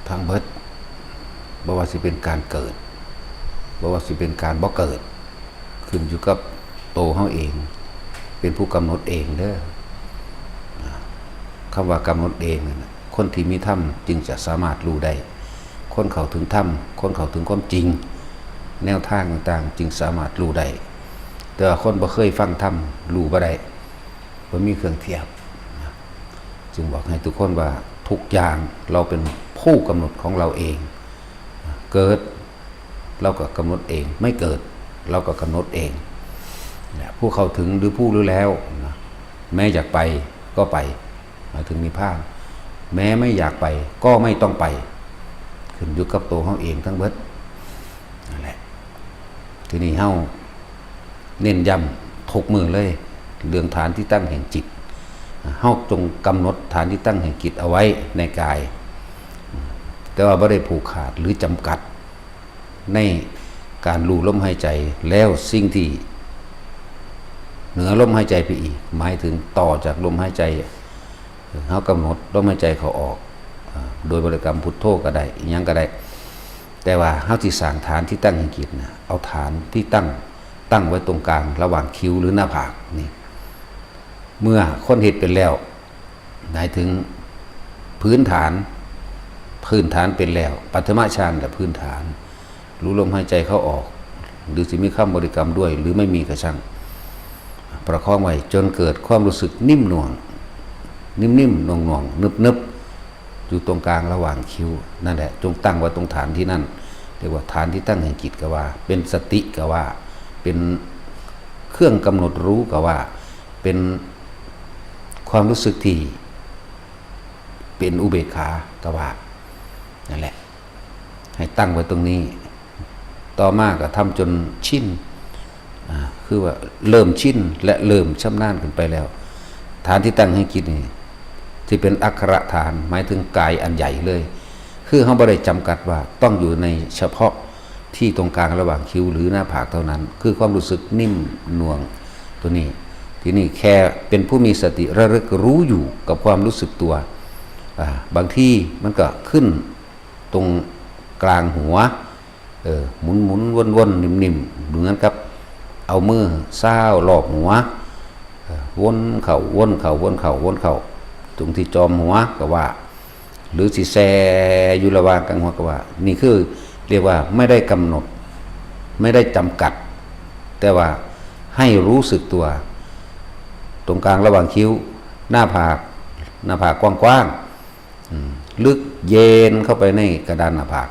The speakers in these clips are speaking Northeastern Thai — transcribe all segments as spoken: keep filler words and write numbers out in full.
ทั้งเบิด บ่ว่าสิเป็นการเกิด บ่ว่าสิเป็นการบ่เกิด ขึ้นอยู่กับโตเฮาเอง เป็นผู้กำหนดเองเด้อ คำว่ากำหนดเองนั่นน่ะ คนที่มีธรรมจึงจะสามารถรู้ได้ คนเข้าถึงธรรม คนเข้าถึงความจริง แนวทางต่างๆ จึงสามารถรู้ได้ แต่ว่าคนบ่เคยฟังธรรม รู้บ่ได้ บ่มีเครื่องเทียบนะ จึงบอกให้ทุกคนว่าทุกอย่างเราเป็นผู้กำหนดของเราเอง เกิดเราก็กำหนดเอง ไม่เกิดเราก็กำหนดเอง และผู้เข้าถึงหรือผู้รู้แล้วนะ แม้อยากไปก็ไป หมายถึงนิพพาน แม้ไม่อยากไปก็ไม่ต้องไป ขึ้นอยู่กับตัวเขาเองทั้งเบิด นั่นแหละ ทีนี้เฮาเน้นย้ำทุกมื้อเลย เรื่องฐานที่ตั้งแห่งจิต เฮาจงกำหนดฐานที่ตั้งแห่งจิตเอาไว้ในกาย แต่ว่าบ่ได้ผูกขาดหรือจำกัด ในการรู้ลมหายใจ แล้วสิ่งที่เหนือลมหายใจไปอีก หมายถึงต่อจากลมหายใจ เฮากำหนดลมหายใจเข้าออก อ่า โดยบริกรรมพุทโธก็ได้ อิหยังก็ได้ แต่ว่าเฮาสิสร้างฐานที่ตั้งแห่งจิตนะ เอาฐานที่ตั้ง ตั้งไว้ตรงกลางระหว่างคิ้วหรือหน้าผากนี่ เมื่อคนเฮ็ดเป็นแล้ว หมายถึงพื้นฐาน พื้นฐานเป็นแล้ว ปฐมฌานแหละพื้นฐาน รู้ลมหายใจเข้าออก หรือสิมีคำบริกรรมด้วย หรือไม่มีก็ช่าง ประคองไว้จนเกิดความรู้สึกนิ่มหน่วง นิ่มๆ หน่วงๆ นึบๆ อยู่ตรงกลางระหว่างคิ้ว นั่นแหละ จงตั้งไว้ตรงฐานที่นั่น เรียกว่าฐานที่ตั้งแห่งจิตก็ว่า เป็นสติก็ว่า เป็นเครื่องกำหนดรู้ก็ว่า เป็นความรู้สึกที่เป็นอุเบกขาก็ว่า นั่นแหละ ให้ตั้งไว้ตรงนี้ ต่อมาก็ทำจนชิน อ่า คือว่าเริ่มชินและเริ่มชำนาญขึ้นไปแล้ว ฐานที่ตั้งแห่งจิตนี่ ที่เป็นอักขระฐาน หมายถึงกายอันใหญ่เลย คือเฮาบ่ได้จำกัดว่าต้องอยู่ในเฉพาะที่ตรงกลางระหว่างคิ้วหรือหน้าผากเท่านั้น คือความรู้สึกนิ่มหน่วงตัวนี้ ทีนี้แค่เป็นผู้มีสติระลึกรู้อยู่กับความรู้สึกตัว อ่า บางทีมันก็ขึ้นตรงกลางหัว เออ หมุนๆ วนๆ นิ่มๆ เหมือนกับเอามือซาวรอบหัว เออ วนเข้า วนเข้า วนเข้า วนเข้า ตรงที่จอมหัวก็ว่า หรือสิแซ่อยู่ระหว่างกลางหัวก็ว่า นี่คือเรียกว่าไม่ได้กำหนด ไม่ได้จำกัด แต่ว่าให้รู้สึกตัว ตรงกลางระหว่างคิ้ว หน้าผาก หน้าผากกว้างๆ อืม ลึกเย็นเข้าไปในกระดานหน้าผาก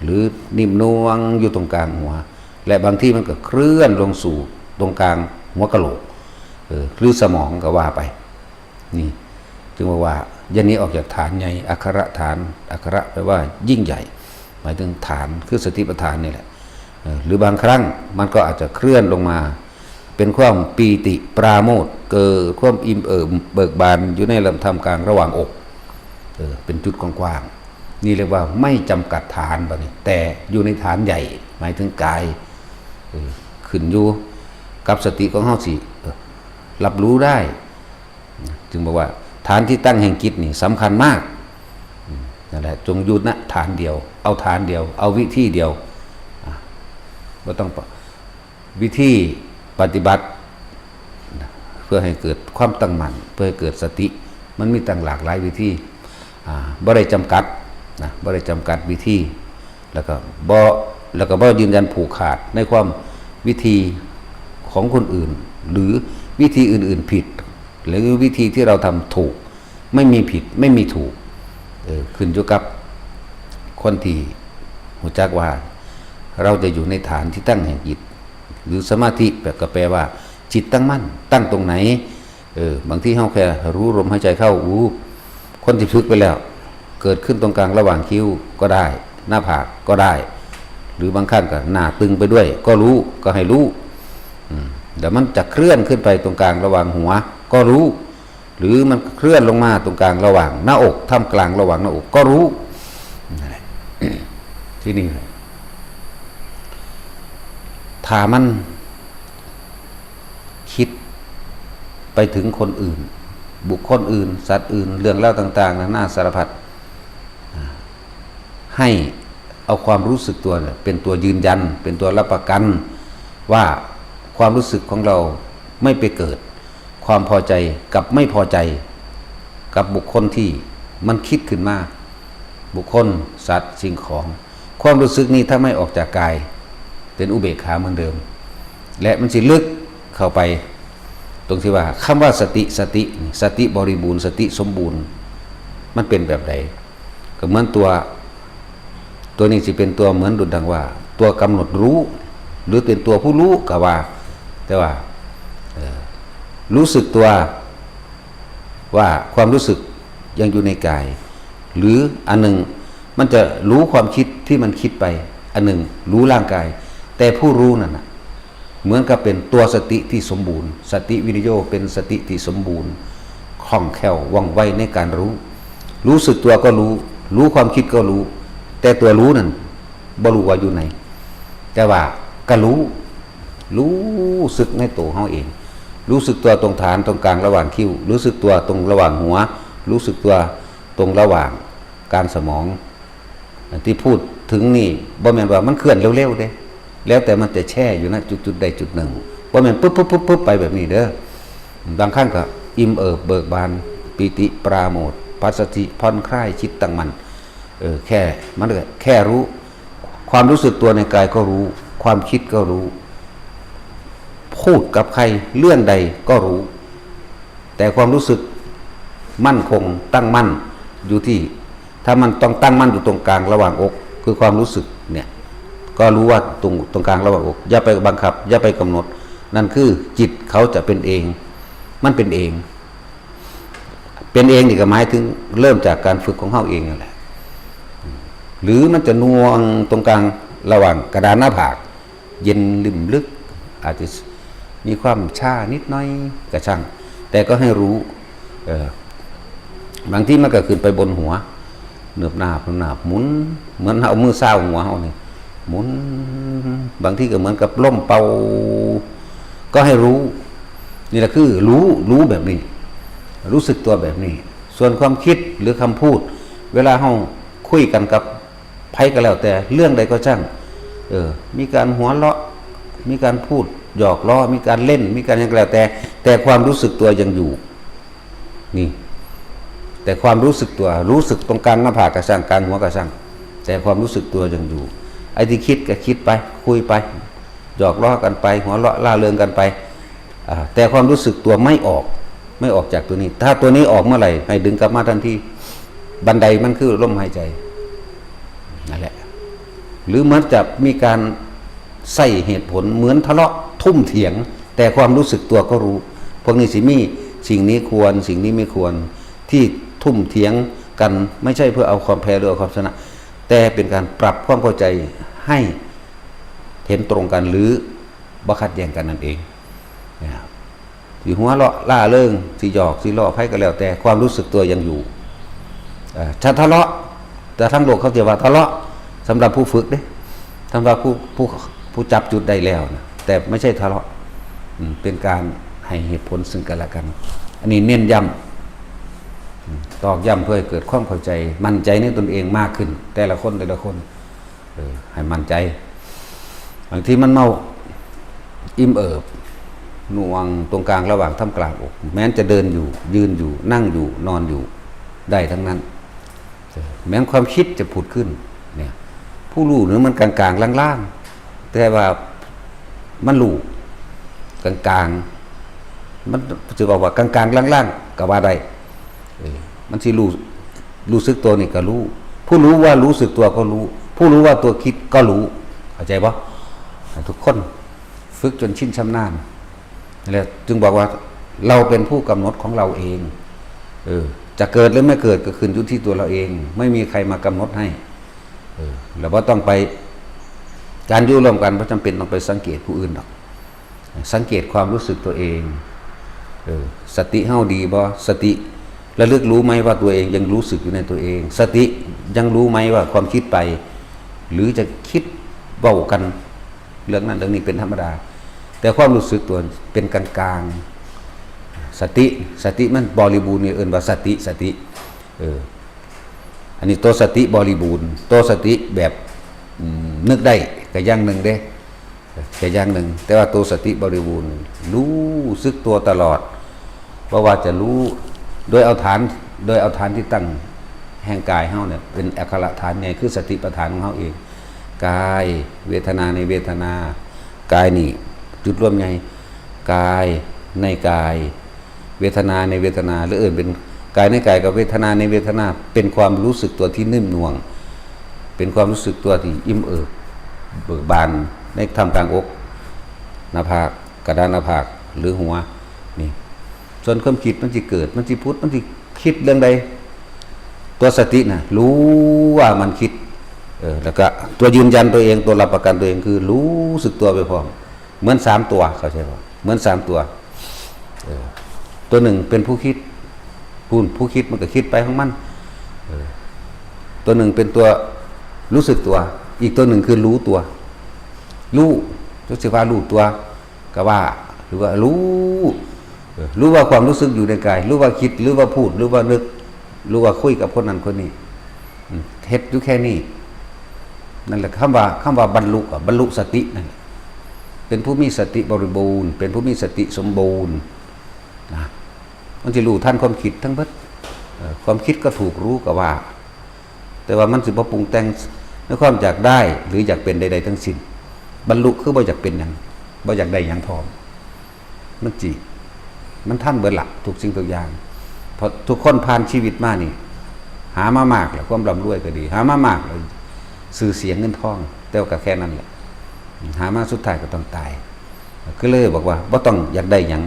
หรือนิ่มนวลอยู่ตรงกลางหัว และบางทีมันก็เคลื่อนลงสู่ตรงกลางหัวกะโหลก เออ หรือสมองก็ว่าไป นี่ จึงบอกว่าอย่าหนีออกจากฐานใหญ่ อักขระฐาน อักขระแปลว่ายิ่งใหญ่ หมายถึงฐาน คือสติปัฏฐานนี่แหละ เออ หรือบางครั้งมันก็อาจจะเคลื่อนลงมา เป็นความปีติปราโมทย์ เกิดความอิ่มเอิบเบิกบานอยู่ในลำท่ามกลางระหว่างอก เออ เป็นจุดกว้างๆ นี่เรียกว่าไม่จำกัดฐานบัดนี้ แต่อยู่ในฐานใหญ่ หมายถึงกาย เออ ขึ้นอยู่กับสติของเฮาสิ เออ รับรู้ได้ จึงบอกว่าฐานที่ตั้งแห่งจิตนี่สำคัญมาก อืม นั่นแหละ จงอยู่ณฐานเดียว เอาฐานเดียว เอาวิธีเดียว อ่ะ บ่ต้องปะ วิธีปฏิบัตินะ เพื่อให้เกิดความตั้งมั่น เพื่อให้เกิดสติ มันมีตั้งหลากหลายวิธี อ่า บ่ได้จำกัดนะ บ่ได้จำกัดวิธี แล้วก็บ่ แล้วก็บ่ยืนยันผูกขาดในความวิธีของคนอื่น หรือวิธีอื่นๆผิด หรือวิธีที่เราทำถูก ไม่มีผิด ไม่มีถูก เออ ขึ้นอยู่กับคนที่รู้จักว่า เราจะอยู่ในฐานที่ตั้งแห่งจิต หรือสมาธิ แปล ก็แปลว่า จิตตั้งมั่น ตั้งตรงไหน เออ บางทีเฮาแค่รู้ลมหายใจเข้า อู้ คนที่ฝึกไปแล้ว เกิดขึ้นตรงกลางระหว่างคิ้วก็ได้ หน้าผากก็ได้ หรือบางครั้งก็หน้าตึงไปด้วย ก็รู้ ก็ให้รู้ อืม เดี๋ยวมันจะเคลื่อนขึ้นไปตรงกลางระหว่างหัว ก็รู้ หรือมันเคลื่อนลงมาตรงกลางระหว่างหน้าอก ท่ามกลางระหว่างหน้าอก ก็รู้ นั่นแหละ ที่นี่แหละ ถ้ามันคิดไปถึงคนอื่น บุคคลอื่น สัตว์อื่น เรื่องราวต่างๆ นานาสารพัด อ่า ให้เอาความรู้สึกตัวเนี่ยเป็นตัวยืนยัน เป็นตัวรับประกันว่าความรู้สึกของเราไม่ไปเกิดความพอใจกับไม่พอใจกับบุคคลที่มันคิดขึ้นมา บุคคล สัตว์ สิ่งของ ความรู้สึกนี้ถ้าไม่ออกจากกาย เป็นอุเบกขาเหมือนเดิม และมันสิลึกเข้าไป ตรงที่ว่าคำว่าสติ สตินี่ สติบริบูรณ์ สติสมบูรณ์ มันเป็นแบบใด ก็เหมือนตัว ตัวนี้สิเป็นตัวเหมือนดุจดังว่า ตัวกำหนดรู้ หรือเป็นตัวผู้รู้ก็ว่า แต่ว่า เอ่อ รู้สึกตัว ว่าความรู้สึกยังอยู่ในกาย หรืออันหนึ่งมันจะรู้ความคิดที่มันคิดไป อันหนึ่งรู้ร่างกาย แต่ผู้รู้นั่นนะเหมือนกับเป็นตัวสติที่สมบูรณ์ สติวิญโยเป็นสติที่สมบูรณ์คล่องแคล่วว่องไวในการรู้ รู้สึกตัวก็รู้ รู้ความคิดก็รู้ แต่ตัวรู้นั่นบ่รู้ว่าอยู่ไหน แต่ว่าก็รู้ รู้สึกในตัวเฮาเอง รู้สึกตัวตรงฐานตรงกลางระหว่างคิ้ว รู้สึกตัวตรงระหว่างหัว รู้สึกตัวตรงระหว่างกลางสมอง ที่พูดถึงนี่บ่แม่นว่ามันเคลื่อนเร็วๆเด้ แล้วแต่มันจะแช่อยู่นะจุดๆใดจุดหนึ่ง บ่แม่นปุ๊บปุ๊บปุ๊บปุ๊บไปแบบนี้เด้อ บางครั้งก็อิ่มเอิบเบิกบาน ปีติปราโมทย์ ปัสสธิ ผ่อนคลาย จิตตั้งมั่น เออ แค่ มันก็แค่รู้ ความรู้สึกตัวในกายก็รู้ ความคิดก็รู้ พูดกับใครเรื่องใดก็รู้ แต่ความรู้สึกมั่นคงตั้งมั่นอยู่ที่ ถ้ามันต้องตั้งมั่นอยู่ตรงกลางระหว่างอก คือความรู้สึกเนี่ย ก็รู้ว่าตรง ตรงกลางระหว่างอก อย่าไปบังคับ อย่าไปกำหนด นั่นคือจิตเขาจะเป็นเอง มันเป็นเอง เป็นเองนี่ก็หมายถึงเริ่มจากการฝึกของเฮาเองนั่นแหละ หรือมันจะหน่วงตรงกลางระหว่างกระดานหน้าผาก เย็นลึมลึก อาจจะมีความชานิดหน่อยก็ช่าง แต่ก็ให้รู้ เออ บางทีมันก็ขึ้นไปบนหัว เนิบนาบเนิบนาบหมุน เหมือนเอามือซาวหัวเฮานี่ หมุน บางทีก็เหมือนกับลมเป่า ก็ให้รู้ นี่แหละคือรู้ รู้แบบนี้ รู้สึกตัวแบบนี้ ส่วนความคิดหรือคำพูด เวลาเฮาคุยกันกับไผก็แล้วแต่ เรื่องใดก็ช่าง เออ มีการหัวเราะ มีการพูดหยอกล้อ มีการเล่น มีการหยังก็แล้วแต่ แต่ความรู้สึกตัวยังอยู่ นี่ แต่ความรู้สึกตัว รู้สึกตรงกลางหน้าผากก็ช่าง กลางหัวก็ช่าง แต่ความรู้สึกตัวยังอยู่ ไอ้ที่คิดก็คิดไป คุยไป หยอกล้อกันไป หัวเราะร่าเริงกันไป อ่า แต่ความรู้สึกตัวไม่ออก ไม่ออกจากตัวนี้ ถ้าตัวนี้ออกเมื่อไหร่ ให้ดึงกลับมาทันที บันไดมันคือลมหายใจ นั่นแหละ หรือเหมือนจะมีการใส่เหตุผล เหมือนทะเลาะทุ่มเถียง แต่ความรู้สึกตัวก็รู้ พวกนี้สิมี สิ่งนี้ควร สิ่งนี้ไม่ควร ที่ทุ่มเถียงกัน ไม่ใช่เพื่อเอาความแพ้หรือเอาความชนะ แต่เป็นการปรับความเข้าใจให้เห็นตรงกัน หรือบ่ขัดแย้งกันนั่นเอง นะครับ สิหัวเราะร่าเริง สิหยอก สิล้อไผก็แล้วแต่ ความรู้สึกตัวยังอยู่ เอ่อ ถ้าทะเลาะ แต่ทั้งโลกเขาจะว่าทะเลาะ สำหรับผู้ฝึกเด้ สำหรับผู้ ผู้ ผู้จับจุดได้แล้วนะ แต่ไม่ใช่ทะเลาะ อืม เป็นการให้เหตุผลซึ่งกันและกัน อันนี้เน้นย้ำ อืม ตอกย้ำเพื่อให้เกิดความเข้าใจ มั่นใจในตนเองมากขึ้น แต่ละคน แต่ละคน เออ ให้มั่นใจ บางทีมันเมา อิ่มเอิบ หน่วงตรงกลางระหว่างท่ามกลางอก แม้นจะเดินอยู่ ยืนอยู่ นั่งอยู่ นอนอยู่ ได้ทั้งนั้น เออ แม้นความคิดจะผุดขึ้น เนี่ย ผู้รู้เนี่ยมันกลางๆ ล่างๆ แต่ว่ามันรู้ กลางๆ มันจะบอกว่ากลางๆ ล่างๆ ก็ว่าได้ เออ มันสิรู้ รู้สึกตัวนี่ก็รู้ ผู้รู้ว่ารู้สึกตัวก็รู้ ผู้รู้ว่าตัวคิดก็รู้ เข้าใจปะ ทุกคนฝึกจนชินชำนาญ แล้วจึงบอกว่าเราเป็นผู้กำหนดของเราเอง เออ จะเกิดหรือไม่เกิดก็ขึ้นอยู่ที่ตัวเราเอง ไม่มีใครมากำหนดให้ เออ เราบ่ต้องไป การอยู่ร่วมกันบ่จำเป็นต้องไปสังเกตผู้อื่นดอก สังเกตความรู้สึกตัวเอง เออ สติเฮาดีบ่ สติระลึกรู้ไหมว่าตัวเองยังรู้สึกอยู่ในตัวเอง สติยังรู้ไหมว่าความคิดไป หรือจะคิดเว้ากัน เรื่องนั้นเรื่องนี้เป็นธรรมดา แต่ความรู้สึกตัวเป็นกลางๆ สติ สติมันบริบูรณ์นี่เอิ้นว่าสติ สติ เออ อันนี้ตัวสติบริบูรณ์ ตัวสติแบบ อืม นึกได้ก็อย่างหนึ่งเด้ ก็อย่างหนึ่ง แต่ว่าตัวสติบริบูรณ์ รู้สึกตัวตลอด เพราะว่าจะรู้ โดยเอาฐาน โดยเอาฐานที่ตั้งแห่งกายเฮาเนี่ย เป็นอัคระฐานไง คือสติปัฏฐานของเฮาเอง กาย เวทนาในเวทนา กายนี่ จุดรวมไง กายในกาย เวทนาในเวทนา หรือเอิ้นเป็นกายในกายกับเวทนาในเวทนา เป็นความรู้สึกตัวที่นิ่มนวล เป็นความรู้สึกตัวที่อิ่มเอิบ เบิกบานในท่ามกลางอก หน้าผาก กระดานหน้าผาก หรือหัว นี่ ส่วนความคิดมันสิเกิด มันสิผุด มันสิคิดเรื่องใด ตัวสติน่ะ รู้ว่ามันคิด เออ แล้วก็ตัวยืนยันตัวเอง ตัวรับประกันตัวเองคือรู้สึกตัวไปพร้อม เหมือนสามตัว เข้าใจบ่ เหมือนสามตัว เออ ตัวหนึ่งเป็นผู้คิด ผู้ ผู้คิดมันก็คิดไปของมัน เออ ตัวหนึ่งเป็นตัวรู้สึกตัว อีกตัวหนึ่งคือรู้ตัว รู้ รู้สึกว่ารู้ตัว ก็ว่า หรือว่ารู้ เออ รู้ว่าความรู้สึกอยู่ในกาย รู้ว่าคิด หรือว่าพูด หรือว่านึก หรือว่าคุยกับคนนั้นคนนี้ อืม เฮ็ดอยู่แค่นี้ นั่นแหละ คำว่า คำว่าบรรลุอะ บรรลุสตินั่นแหละ เป็นผู้มีสติบริบูรณ์ เป็นผู้มีสติสมบูรณ์ นะ มันสิรู้ทันความคิดทั้งเบิด เอ่อ ความคิดก็ถูกรู้ก็ว่า แต่ว่ามันสิบ่ปรุงแต่งในความอยากได้หรืออยากเป็นใดๆทั้งสิ้น บรรลุคือบ่อยากเป็นหยัง บ่อยากได้หยังพร้อม มันสิ มันทันเบิดละทุกสิ่งทุกอย่าง เพราะทุกคนผ่านชีวิตมานี่ หามามากแล้ว ความร่ำรวยก็ดี หามามากแล้ว ชื่อเสียงเงินทอง แต่ว่าก็แค่นั้นแหละ หามาสุดท้ายก็ต้องตาย คือเลยบอกว่าบ่ต้องอยากได้หยัง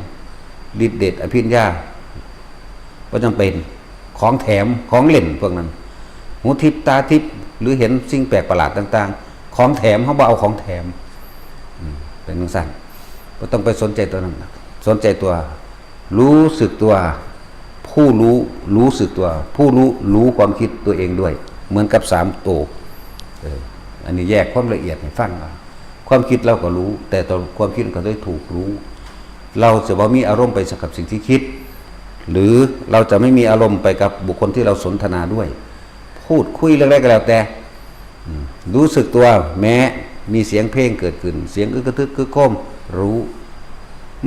ฤทธิ์เดชอภิญญา บ่จำเป็น ของแถม ของเล่นพวกนั้น หูทิพย์ตาทิพย์ หรือเห็นสิ่งแปลกประหลาดต่างๆ ของแถม เฮาบ่เอาของแถม อืม เป็นจั่งซั้น บ่ต้องไปสนใจตัวนั้นนะ สนใจตัว รู้สึกตัว ผู้รู้ รู้สึกตัว ผู้รู้ รู้ความคิดตัวเองด้วย เหมือนกับสามตัว เออ อันนี้แยกความละเอียดให้ฟังว่า ความคิดเราก็รู้ แต่ตัวความคิดมันก็ได้ถูกรู้ เราจะบ่มีอารมณ์ไปกับสิ่งที่คิด หรือเราจะไม่มีอารมณ์ไปกับบุคคลที่เราสนทนาด้วย พูดคุยเรื่องใดก็แล้วแต่ อืม รู้สึกตัว แม้มีเสียงเพลงเกิดขึ้น เสียงอึกกระทึกคึกโครม รู้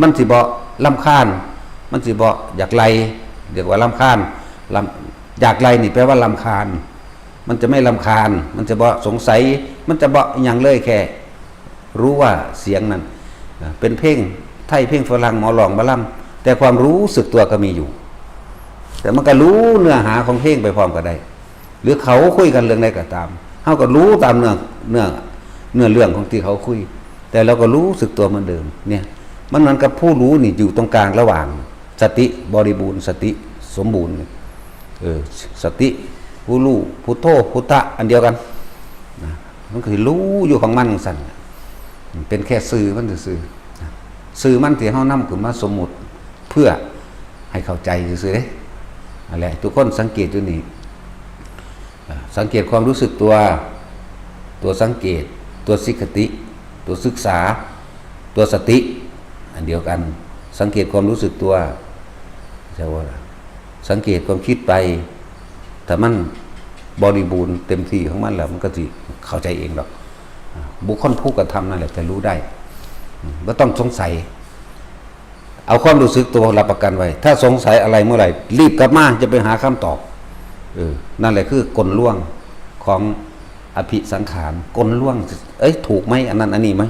มันสิบ่รำคาญ มันสิบ่อยากไล่ เรียกว่ารำคาญ รำ- อยากไล่นี่แปลว่ารำคาญ มันจะไม่รำคาญ มันจะบ่สงสัย มันจะบ่อิหยังเลย แค่รู้ว่าเสียงนั้น นะ เป็นเพลงไทย เพลงฝรั่ง หมอร้องหมอลำ แต่ความรู้สึกตัวก็มีอยู่ แต่มันก็รู้เนื้อหาของเพลงไปพร้อมก็ได้ หรือเขาคุยกันเรื่องใดก็ตาม เฮาก็รู้ตามเนื้อ เนื้อ เนื้อเรื่องของที่เขาคุย แต่เราก็รู้สึกตัวเหมือนเดิม เนี่ย มันเหมือนกับผู้รู้นี่อยู่ตรงกลางระหว่างสติบริบูรณ์ สติสมบูรณ์ เออ สติ ผู้รู้ พุทโธ พุทธะ อันเดียวกัน นะ มันคือรู้อยู่ของมันจั่งซั้น เป็นแค่ชื่อมันซื่อๆ นะ ชื่อมันที่เฮานำขึ้นมาสมมุติ เพื่อให้เข้าใจซื่อๆเด้ นั่นแหละ ทุกคนสังเกตอยู่นี่ อ่า สังเกตความรู้สึกตัว ตัวสังเกต ตัวสิกขติ ตัวศึกษา ตัวสติ อันเดียวกัน สังเกตความรู้สึกตัว ใช่ว่า สังเกตความคิดไป ถ้ามันบริบูรณ์เต็มที่ของมันแล้ว มันก็สิเข้าใจเองดอก อ่า บุคคลผู้กระทำนั่นแหละจะรู้ได้ อืม บ่ต้องสงสัย เอาความรู้สึกตัวรับประกันไว้ ถ้าสงสัยอะไรเมื่อไหร่ รีบกลับมา จะไปหาคำตอบ เออ นั่นแหละคือกลลวงของอภิสังขาร กลลวง เอ้ย ถูกไหม อันนั้นอันนี้ไหม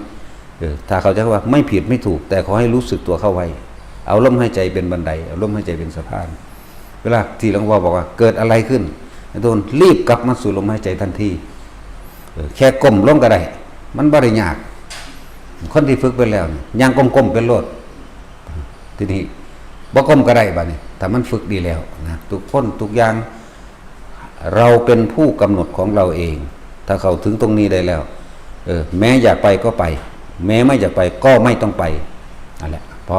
เออ ถ้าเข้าใจว่าไม่ผิดไม่ถูก แต่ขอให้รู้สึกตัวเข้าไว้ เอาลมหายใจเป็นบันได เอาลมหายใจเป็นสะพาน เวลาที่หลวงพ่อบอกว่าเกิดอะไรขึ้น ให้ทุกคนรีบกลับมาสู่ลมหายใจทันที เออ แค่ก้มลงก็ได้ มันบ่ได้ยาก คนที่ฝึกไปแล้วนี่ ย่างก้มๆเป็นโลด ทีนี้บ่ก้มก็ได้บัดนี้ ถ้ามันฝึกดีแล้วนะ ทุกคนทุกอย่าง เราเป็นผู้กำหนดของเราเอง ถ้าเข้าถึงตรงนี้ได้แล้ว เออ แม้อยากไปก็ไป แม้ไม่อยากไปก็ไม่ต้องไป นั่นแหละ พอ